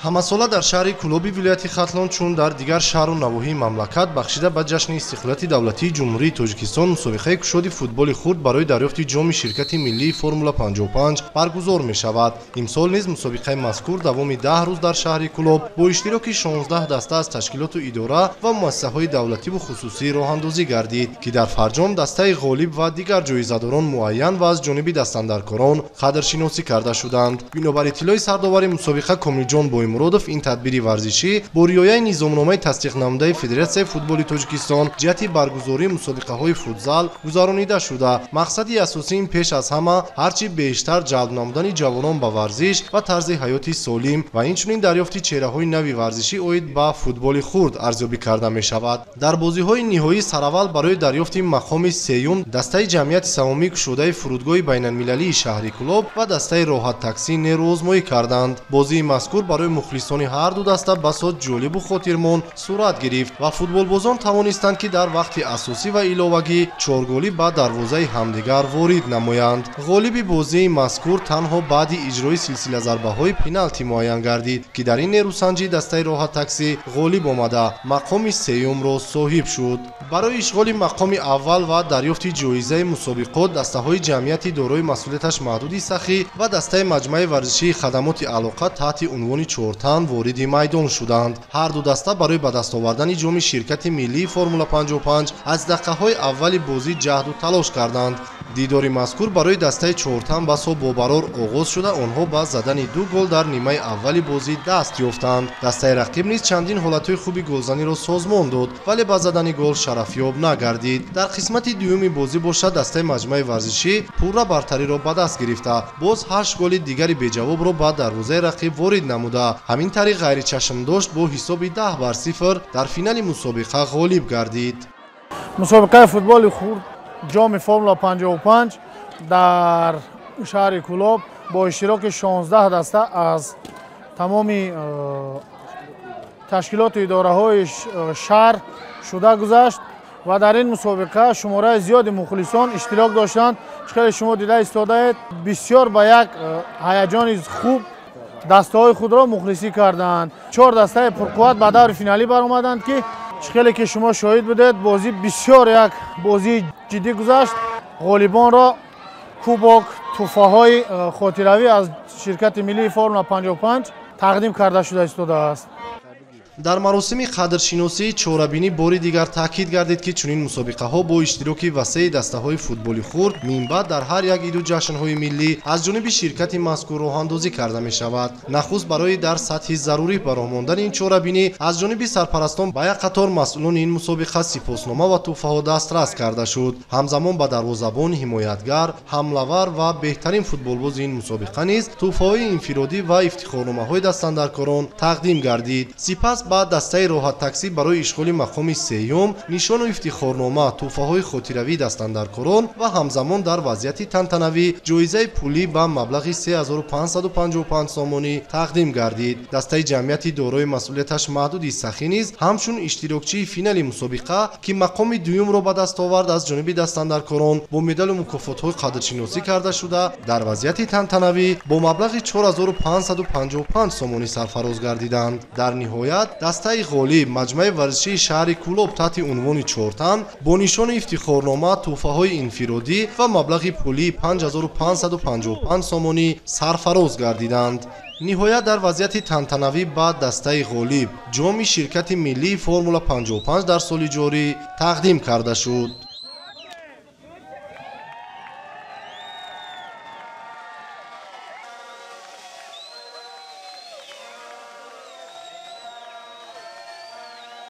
Ҳамасола дар шаҳри Кӯлоби вилояти Хатлон, чун дар дигар шаҳру навоҳии мамлакат, бахшида ба ҷашни истиқлолияти давлатии Ҷумҳурии Тоҷикистон мусобиқаи кушоди футболи хурд барои дарёфти ҷоми ширкати миллии Формула 55 баргузор мешавад. Имсол низ мусобиқаи мазкур давоми 10 рӯз дар шаҳри Кӯлоб бо иштироки 16 даста аз ташкилоту идора ва муассисаҳои давлативу хусусӣ роҳандозӣ гардид, ки дар фарҷом дастаи ғолиб ва дигар ҷоизадорон муайян ва аз ҷониби дастандаркорон қадршиносӣ карда шуданд. Бинобар иттилои сардовари мусобиқа Комилҷон Боймуродов, ин тадбири варзишӣ бо риояи низомномаи тасдиқнамудаи Федератсияи футболи Тоҷикистон ҷиҳати баргузории мусобиқаҳои футзал гузаронида шуда, мақсади асосии ин пеш аз ҳама ҳарчи бештар ҷалб намудани ҷавонон ба варзиш ва тарзи ҳаёти солим ва инчунин дарёфти чеҳраҳои нави варзишӣ оид ба футболи хурд арзёбӣ карда мешавад. Дар бозиҳои ниҳоӣ сараввал барои дарёфти мақоми сеюм дастаи ҷамъияти саҳомии кушодаи фурудгоҳи байналмилалии шаҳри Кӯлоб ва дастаи Роҳат таксӣ нерӯозмоӣ карданд. Бозии мазкур барои мухлисони ҳар ду даста басо ҷолибу хотирмон сурат гирифт ва футболбозон тавонистанд, ки дар вақти асосӣ ва иловагӣ чорголӣ ба дарвозаи ҳамдигар ворид намоянд. Ғолиби бозии мазкур танҳо баъди иҷрои силсила зарбаҳои пеналти муайян гардид, ки дар ин нерӯсанҷӣ дастаи Роҳат таксӣ ғолиб омада мақоми сеюмро соҳиб шуд. Барои ишғоли мақоми аввал ва дарёфти ҷоизаи мусобиқот дастаҳои ҷамъияти дорои масъулияташ маҳдуди Сахӣ ва дастаи маҷмӯаи варзишии хадамоти алоқа таҳти унвони Чортан вориди майдон шуданд. Ҳар ду даста барои ба даст овардани ҷоми ширкати миллии Формула 55 аз дақиқаҳои аввали бозӣ ҷаҳду талош карданд. Дидори мазкур барои дастаи Чортан басо бобарор оғоз шуда, онҳо ба задани 2 гол дар нимаи аввали бозӣ даст ёфтанд. Дастаи рақиб низ чандин ҳолатҳои хуби голзаниро созмон дод, вале ба задани гол шарафёб нагардид. Дар қисмати дуюми бозӣ бошад, дастаи маҷмӯаи варзишӣ пурра бартариро ба даст гирифта, боз 8 голи дигари беҷавобро ба дарвозаи рақиб ворид намуда, ҳамин тариқ ғайричашмдошт бо ҳисоби 10-0 дар финали мусобиқа ғолиб гардид. Мусобиқаи футболи хурд ҷоми Формула 55 дар шаҳри Кӯлоб бо иштироки 16 даста аз тамоми ташкилоту идораҳои шаҳр шуда гузашт ва дар ин мусобиқа шумораи зиёди мухлисон иштирок доштанд. Чӣ хеле шумо дида истодаед, бисёр ба як ҳаяҷони хуб дастаҳои худро мухлисӣ карданд. 4 дастаи пурқувват ба даври финалӣ баромаданд, ки чӣ хеле ки шумо шоҳид будед, бозӣ бисёр як бозии ҷиддӣ гузашт. Ғолибонро кубок, тӯҳфаҳои хотиравӣ аз ширкати миллии Формула 55 тақдим карда шуда истодааст. Дар маросими қадршиносии чорабинӣ бори дигар таъкид гардид, ки чунин мусобиқаҳо бо иштироки васеи дастаҳои футболи хурд минбаъд дар ҳар як иду ҷашнҳои миллӣ аз ҷониби ширкати мазкур роҳандозӣ карда мешавад. Нахуст барои дар сатҳи зарурӣ ба роҳ мондани ин чорабинӣ аз ҷониби сарпарастон ба як қатор масъулони ин мусобиқа сипоснома ва тӯҳфаҳо дастрас карда шуд. Ҳамзамон ба дарвозабон, ҳимоятгар, ҳамлавар ва беҳтарин футболбози ин мусобиқа низ тӯҳфаҳои инфиродӣ ва ифтихорномаҳои дастандаркорон тақдим гардид. Сипас ба дастаи Роҳат таксӣ барои ишғоли мақоми сеюм нишону ифтихорнома, тӯҳфаҳои хотиравии дастандаркорон ва ҳамзамон дар вазъияти тантанавӣ ҷоизаи пулӣ ба маблағи 3555 сомонӣ тақдим гардид. Дастаи ҷамъияти дорои масъулияташ маҳдуди Сахӣ низ ҳамчун иштирокчии финали мусобиқа, ки мақоми дуюмро ба даст овард, аз ҷониби дастандаркорон бо медалу мукофотҳои қадршиносӣ карда шуда, дар вазъияти тантанавӣ бо маблағи 4555 сомонӣ сарфароз гардиданд. Дар ниҳоят дастаи ғолиб маҷмӯаи варзишии шаҳри Кӯлоб таҳти унвони Чортан бо нишони ифтихорнома, тӯҳфаҳои инфиродӣ ва маблағи пулии 5555 сомонӣ сарфароз гардиданд. Ниҳоят дар вазъияти тантанавӣ ба дастаи ғолиб ҷоми ширкати миллии Формула 55 дар соли ҷорӣ тақдим карда шуд.